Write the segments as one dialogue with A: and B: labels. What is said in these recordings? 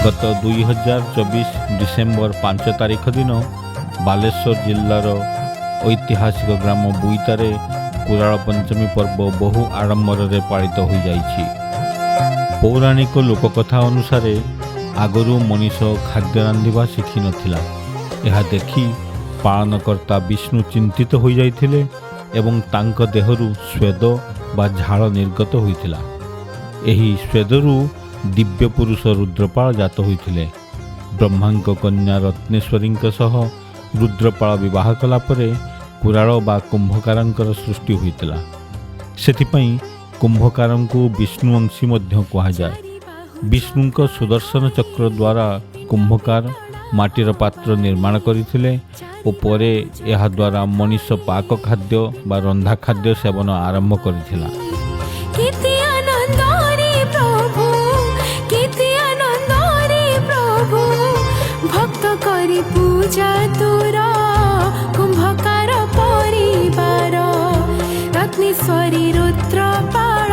A: ଗତ 2024 ଡିସେମ୍ବର 5 ତାରିଖ ଦିନ ବାଲେଶ୍ୱର ଜିଲ୍ଲାର ଐତିହାସିକ ଗ୍ରାମ ବୋଇତାରେ କୁରାଳ ପଞ୍ଚମୀ ପର୍ବ ବହୁ ଆଡ଼ମ୍ବରରେ ପାଳିତ ହୋଇଯାଇଛି। ପୌରାଣିକ ଲୋକକଥା ଅନୁସାରେ, ଆଗରୁ ମଣିଷ ଖାଦ୍ୟ ରାନ୍ଧିବା ଶିଖିନଥିଲା। ଏହା ଦେଖି ପାଳନକର୍ତ୍ତା ବିଷ୍ଣୁ ଚିନ୍ତିତ ହୋଇଯାଇଥିଲେ ଏବଂ ତାଙ୍କ ଦେହରୁ ସ୍ୱେଦ ବା ଝାଳ ନିର୍ଗତ ହୋଇଥିଲା। ଏହି ସ୍ୱେଦରୁ ଦିବ୍ୟ ପୁରୁଷ ରୁଦ୍ରପାଳ ଜାତ ହୋଇଥିଲେ। ବ୍ରହ୍ମାଙ୍କ କନ୍ୟା ରତ୍ନେଶ୍ୱରୀଙ୍କ ସହ ରୁଦ୍ରପାଳ ବିବାହ କଲା ପରେ କୁରାଳ ବା କୁମ୍ଭକାରଙ୍କର ସୃଷ୍ଟି ହୋଇଥିଲା। ସେଥିପାଇଁ କୁମ୍ଭକାରଙ୍କୁ ବିଷ୍ଣୁଅଂଶୀ ମଧ୍ୟ କୁହାଯାଏ। ବିଷ୍ଣୁଙ୍କ ସୁଦର୍ଶନ ଚକ୍ର ଦ୍ୱାରା କୁମ୍ଭକାର ମାଟିର ପାତ୍ର ନିର୍ମାଣ କରିଥିଲେ ଓ ପରେ ଏହାଦ୍ୱାରା ମଣିଷ ପାକ ଖାଦ୍ୟ ବା ରନ୍ଧା ଖାଦ୍ୟ ସେବନ ଆରମ୍ଭ କରିଥିଲା।
B: କେତେ ଆନନ୍ଦରେ ପ୍ରଭୁ, କେତେ ଆନନ୍ଦରେ ପ୍ରଭୁ, ଭକ୍ତ କରି ପୂଜା ତୋର। କୁମ୍ଭକାର ପରିବାର, ରତ୍ନେଶ୍ୱରୀ, ରୁଦ୍ରପାଳ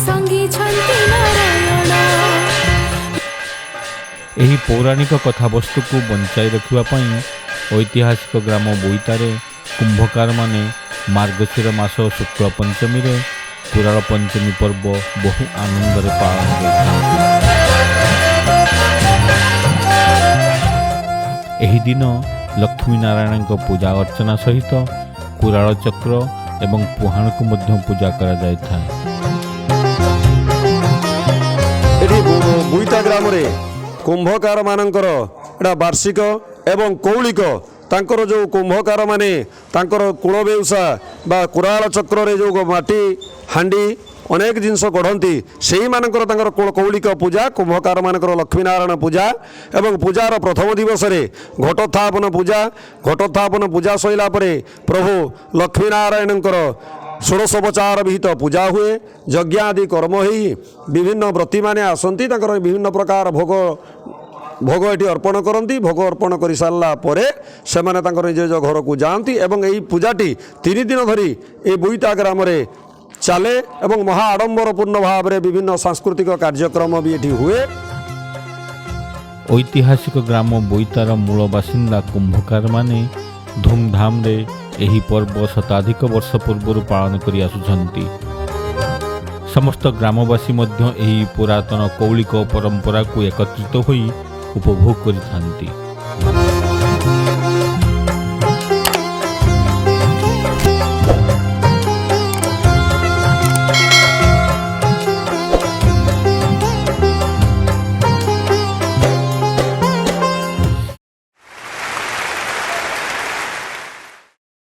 B: ସଙ୍ଗିଛନ୍ତି ନାରାୟଣ।
A: ଏହି ପୌରାଣିକ କଥାବସ୍ତୁକୁ ବଞ୍ଚାଇ ରଖିବା ପାଇଁ ଐତିହାସିକ ଗ୍ରାମ ବୋଇତାରେ କୁମ୍ଭକାରମାନେ ମାର୍ଗଶିର ମାସ ଶୁକ୍ଳ ପଞ୍ଚମୀରେ କୁରାଳ ପଞ୍ଚମୀ ପର୍ବ ବହୁ ଆନନ୍ଦରେ ପାଳନ କରିଥାନ୍ତି। ଏହି ଦିନ ଲକ୍ଷ୍ମୀ ନାରାୟଣଙ୍କ ପୂଜା ଅର୍ଚ୍ଚନା ସହିତ କୁରାଳ ଚକ୍ର ଏବଂ ପୁହାଣକୁ ମଧ୍ୟ ପୂଜା କରାଯାଇଥାଏ।
C: ଏଠି ବୁଇତା ଗ୍ରାମରେ କୁମ୍ଭକାର ମାନଙ୍କର ଏଇଟା ବାର୍ଷିକ ଏବଂ କୌଳିକ, ତାଙ୍କର ଯେଉଁ କୁମ୍ଭକାର ମାନେ ତାଙ୍କର କୂଳ ବେଉସା ବା କୁରାଳ ଚକ୍ରରେ ଯେଉଁ ମାଟି ହାଣ୍ଡି ଅନେକ ଜିନିଷ ଗଢ଼ନ୍ତି, ସେଇମାନଙ୍କର ତାଙ୍କର କୌଳିକ ପୂଜା, କୁମ୍ଭକାର ମାନଙ୍କର ଲକ୍ଷ୍ମୀନାରାୟଣ ପୂଜା। ଏବଂ ପୂଜାର ପ୍ରଥମ ଦିବସରେ ଘଟୋତ୍ଥାପନ ପୂଜା। ଘଟୋତ୍ଥାପନ ପୂଜା ସରିଲା ପରେ ପ୍ରଭୁ ଲକ୍ଷ୍ମୀନାରାୟଣଙ୍କର ଷୋଡ଼ଶୋପଚାର ବିହିତ ପୂଜା ହୁଏ। ଯଜ୍ଞ ଆଦି କର୍ମ ହେଇ ବିଭିନ୍ନ ବ୍ରତୀମାନେ ଆସନ୍ତି, ତାଙ୍କର ବିଭିନ୍ନ ପ୍ରକାର ଭୋଗ ଏଠି ଅର୍ପଣ କରନ୍ତି। ଭୋଗ ଅର୍ପଣ କରିସାରିଲା ପରେ ସେମାନେ ତାଙ୍କର ନିଜ ନିଜ ଘରକୁ ଯାଆନ୍ତି ଏବଂ ଏହି ପୂଜାଟି 3 ଦିନ ଧରି ଏ ବୋଇତା ଗ୍ରାମରେ ଚାଲେ ଏବଂ ମହା ଆଡ଼ମ୍ବରପୂର୍ଣ୍ଣ ଭାବରେ ବିଭିନ୍ନ ସାଂସ୍କୃତିକ କାର୍ଯ୍ୟକ୍ରମ ବି ଏଠି ହୁଏ।
A: ଐତିହାସିକ ଗ୍ରାମ ବୋଇତାର ମୂଳ ବାସିନ୍ଦା କୁମ୍ଭକାରମାନେ ଧୁମଧାମରେ ଏହି ପର୍ବ ଶତାଧିକ ବର୍ଷ ପୂର୍ବରୁ ପାଳନ କରି ଆସୁଛନ୍ତି। ସମସ୍ତ ଗ୍ରାମବାସୀ ମଧ୍ୟ ଏହି ପୁରାତନ କୌଳିକ ପରମ୍ପରାକୁ ଏକତ୍ରିତ ହୋଇ ଉପଭୋଗ କରିଥାନ୍ତି।